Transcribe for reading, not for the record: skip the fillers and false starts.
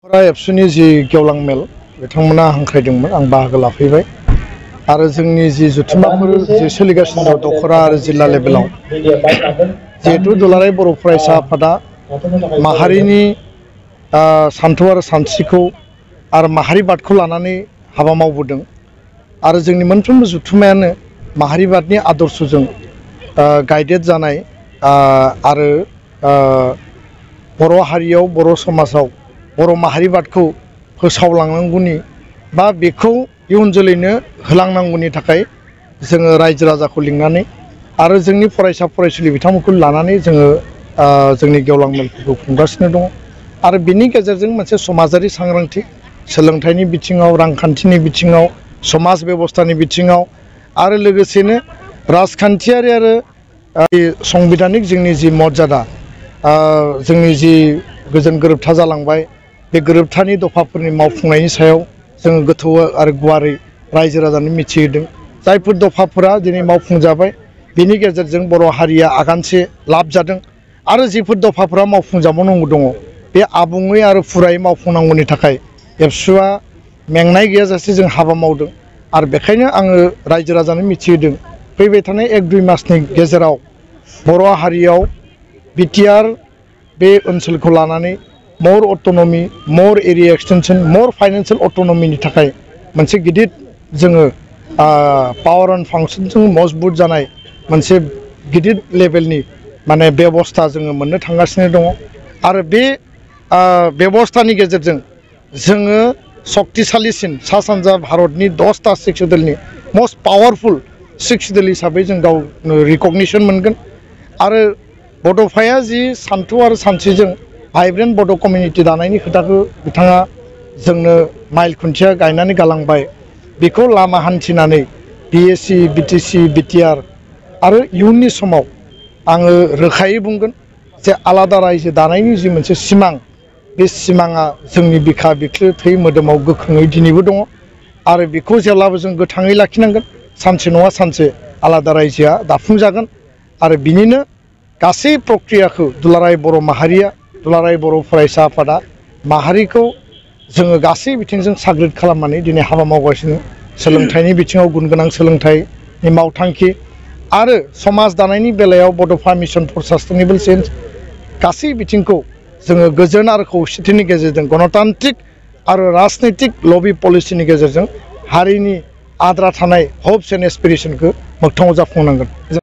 एबसुनि जि गेवलां मेल बिथांमोना हांख्रायदोंमोन आं बाहागो लाफैबाय आरो जोंनि जि जथुम्माफोर जे सोलिगासिनो दं दखरा आरो जिल्ला लेभेलाव जिहेतु दुलाराय बर' फरायसा आफादा माहारिनि सानथौ आरो सानस्रिखौ आरो माहारिबादखौ लानानै हाबा मावबोदों आरो जोंनि मोनफ्रोमबो जथुम्मायानो माहारिबादनि आदर्शजों गाइडेड जानाय आरो बर' हारियाव बर' समाजाव बर' माहारिबादखौ फोसावलांनांगौनि बा बेखौ इयुन जोलैनो होलांनांगौनि थाखाय जोङो रायजो राजाखौ लिंनानै आरो जोंनि फरायसा फरायसुलि बिथांमोनखौ लानानै जोङो जोंनि गेवलां मेलफोरखौ खुंगासिनो दङ आरो बिनि गेजेरजों मोनसे समाजारि सांग्रांथि सोलोंथाइनि बिथिङाव रांखान्थिनि बिथिङाव समाज बेबस्थानि बिथिङाव आरो लोगोसेनो राजखान्थियारि आरो संबिधानिक जोंनि जि मर्यादा जोंनि जि गोजोन गोरोबथा जालांबाय बे गोरोबथानि दफाफोरनि मावफुंनायनि सायाव जोङो गोथौ आरो गुवारै रायजो राजानो मिथिहोदों जायफोर दफाफोरा दिनै मावफुंजाबाय बेनि गेजेरजों बर' हारिया आगानसे लाब जादों आरो जिफोर दफाफोरा मावफुंजाबावनांगौ दङ बे आबुङै आरो फुरायै मावफुंनांगौनि थाखाय एबसुआ मेंनाय गैयाजासे जों हाबा मावदों आरो बेखायनो आङो रायजो राजानो मिथिहोदों फैबाय थानाय 1-2 मासनि गेजेराव बर' हारियाव बिटिआर बे ओनसोलखौ लानानै मोर अट'नमि मोर एरिया एक्सटेंशन मोर फाइनेंशियल अट'नमिनि थाखाय मोनसे गिदिर जोङो पावर एंड फांक्शनजों मजबुत जानाय मोनसे गिदिर लेभेलनि माने बेबस्था जोङो मोननो थांगासिनो दङ आरो बे बेबस्थानि गेजेरजों जोङो शक्तिशालीसिन सा सानजा भारतनि 10टा सेक्सुदेलनि मोस्ट पावरफुल सेक्सुदेल हिसाबै जों गावनो रिकगनिशन मोनगोन आरो बड'फाया जि सानथौ आरो सानस्रिजों भाइब्रेन्ट बड' कमिउनिटि दानायनि खोथाखौ बिथाङा जोंनो माइल खुन्थिया गायनानै गालांबाय बेखौ लामा हान्थिनानै बिएसि बिटिसि बिटिआर आरो इयुननि समाव आङो रोखायै बुंगोन जे आलादा रायजो दानायनि जि मोनसे सिमां बे सिमाङा जोंनि बिखा बिख्लो थै मोदोमाव गोख्रोङै दिनैबो दङ आरो बेखौ जेब्लाबो जों गोथाङै लाखिनांगोन सानसे नङा सानसे आलादा रायजोआ दाफुंजागोन आरो बिनिनो गासै प्रक्रियाखौ दुलाराय बर' माहारिया दुलाराय बर' फरायसा आफादा माहारिखौ जोङो गासै बिथिंजों साग्रिद खालामनानै दिनै हाबा मावगासिनो सोलोंथाइनि बिथिङाव गुन गोनां सोलोंथाइनि मावथांखि आरो समाज दानायनि बेलायाव बड'फा मिशन फर सास्टेनेबल चेन्ज गासै बिथिंखौ जोङो गोजोन आरो खौसेथिनि गेजेरजों गणतान्त्रिक आरो राजनैतिक लबि पलिसिनि गेजेरजों हारिनि आद्रा थानाय हप्स एन्ड एसपिरेशनखौ मोगथाङाव जाफुंनांगोन।